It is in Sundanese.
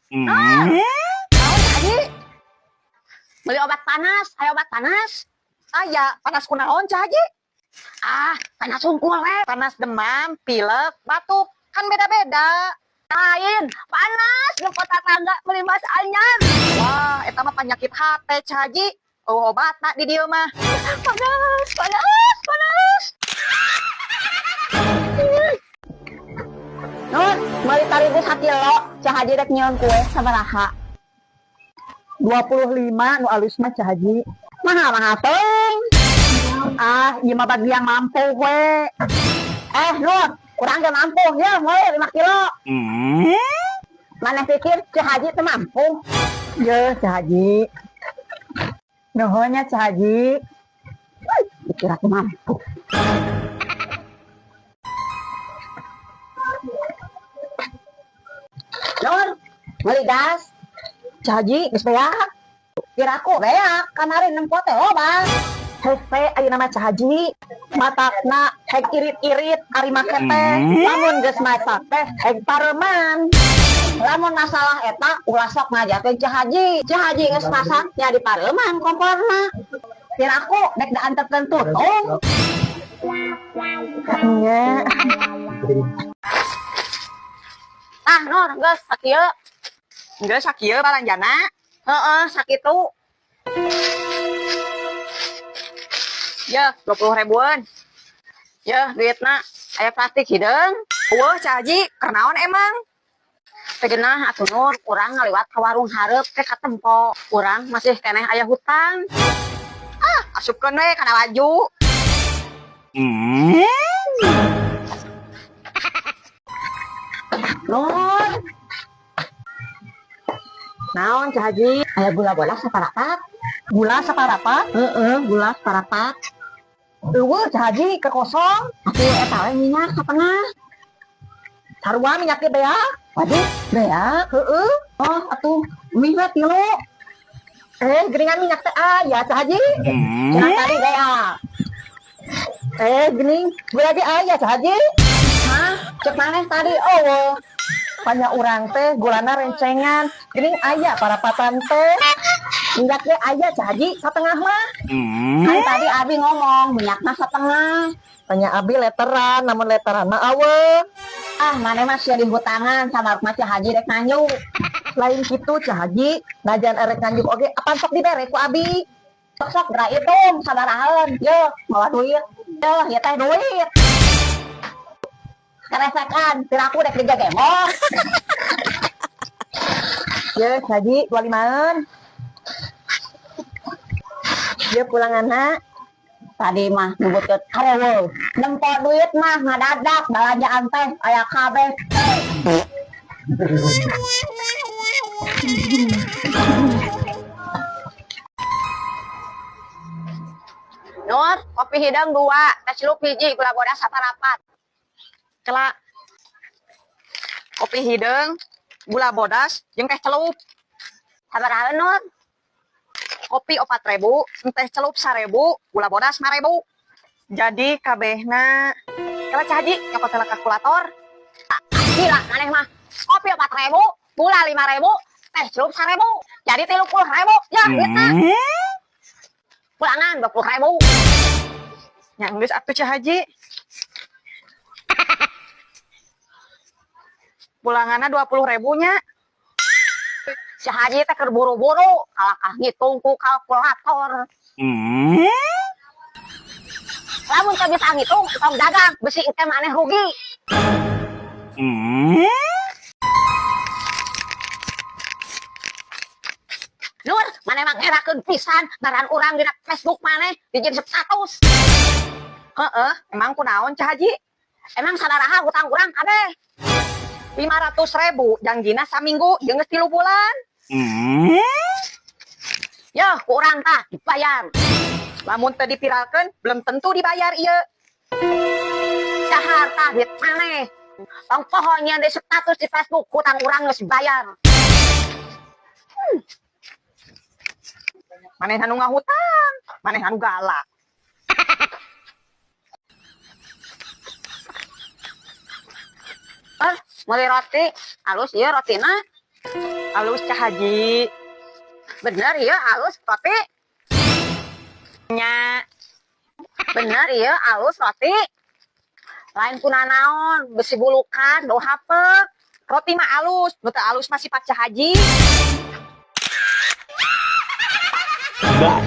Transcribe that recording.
Naon Haji? Beli obat panas, ayo obat panas. Aya, panas kunaon, Cah Haji? Ah, panas hungkul we. Panas demam, pilek, batuk, kan beda-beda. Lain, panas nempo tatangga beli mas anyar. Wah, eta mah penyakit hate, Cah Haji. Oh, obatna di dieu mah. Panas, panas, panas. Nur, meuli tarigu sakilo, Cah Haji rek nyieun kue sabaraha? 25 nu alus mah, Cah Haji. Mahal mahal teuing. Ah, ieu mah bagi yang mampu we. Eh, Nur, kurang ge mampu, ya, meuli 5 kilo. Mana pikir Cah Haji teu mampu? Ye, Cah Haji. Nuhun nya, Cah Haji. Dikira teu mampu. Nur, meuli gas. Cah Haji, geus beak. Kiraku beak, kemarin nempo teh loba. Hese ayeuna mah, Cah Haji. Matakna heg irit-irit ari make teh. Lamun geus masak teh heg pareuman. Lamun masalah eta ulah sok ngajarkeun Cah Haji. Cah Haji geus masak nya di pareuman komporna. Kiraku dek dianterkeun tutung. Nya. Tah Nur, geus sakieu. Geus sakieu balanjana. Heeh, sakitu. Ya, 20 ribuan. Yeuh, duitna aya plastik hideung. Wah, Cah Haji, kunaon emang? Teu geunah atuh Nur, urang ngaliwat ka warung hareup teh katempo. Urang masih keneh aya hutang. Ah, asupkeun we kana baju. Nur, Naon, Cah Haji? Aya gula bodas saparapat? Gula saparapat? Heeh, gula saparapat. Euweuh, Cah Haji, keur kosong. Atuh eta we minyak satengah. Sarua minyak ge beak. Waduh, beak. Heeh. Oh, atuh mie we tilu. Eh, geuningan minyak teh aya, Cah Haji. Cenah tadi beak. Eh, geuning gula ge aya, Cah Haji. Hah? Cek maneh tadi euweuh. Panya urang teh gulana rencengan. Geuning aya parapatan teh. Minyak ge aya, Cah Haji, satengah mah. Kan tadi abi ngomong minyakna setengah. Panya abi leteran, namun leteran mah euweuh. Ah, maneh mah sia dihutangan sama mah Cah Haji rek nganjuk. Lain kitu, Cah Haji, najan erek nganjuk oge apan sok dibere ku abi. Sok sok geura hitung sabarahaeun. Yeuh, mawa duit. Yeuh, ieu teh duit. Keresekan, piraku rek digagemor. Ye, Cah Haji, 25-eun. Ye, pulanganna. Tadi mah nyebutkeun areuweuh. Nempo duit mah ngadadak balanjaan teh aya kabeh. Nur, kopi hideung 2, teh celup hiji, gula bodas saparapat. Kela. Kopi hideung, gula bodas, jeung teh celup. Sabaraha, Nur? Kopi 4.000, teh celup 1.000, gula bodas 5.000. Jadi kabehna. Kela, Cah Haji, nyokot heula kalkulator. Gila, maneh mah. Kopi 4.000, gula 5.000, teh celup 1.000. Jadi 30.000. Ya, duitna. Pulangan 20.000. Nya geus atuh, Cah Haji. Pulanganna 20.000 nya. Si Haji teh keur buru-buru, kalakah ngitung ku kalkulator. Lamun teu bisa ngitung, tong dagang, besi teh maneh rugi. Nur, maneh mah ngerakeun pisan ngaran urang dina Facebook maneh dijieun status. Heeh, emang kunaon, Cah Haji? Emang sabaraha hutang urang kabeh? 500.000, janjina saminggu, jeung geus 3 bulan. Yeuh, ku urang tah dibayar. Lamun teu dipiralkeun, belum tentu dibayar ieu. Dahar tah duit maneh. Tong poho nyieun di status di Facebook hutang urang geus dibayar. Maneh anu ngahutang, maneh anu galak. Eh, meuli roti, halus ieu rotina. Alus, Cah Haji. Bener ya alus roti. Nya. Bener ya alus roti. Lain kunanaon, besi bulukan, bau hape. Roti mah alus, nu teu alus mah sifat Cah Haji. Bah.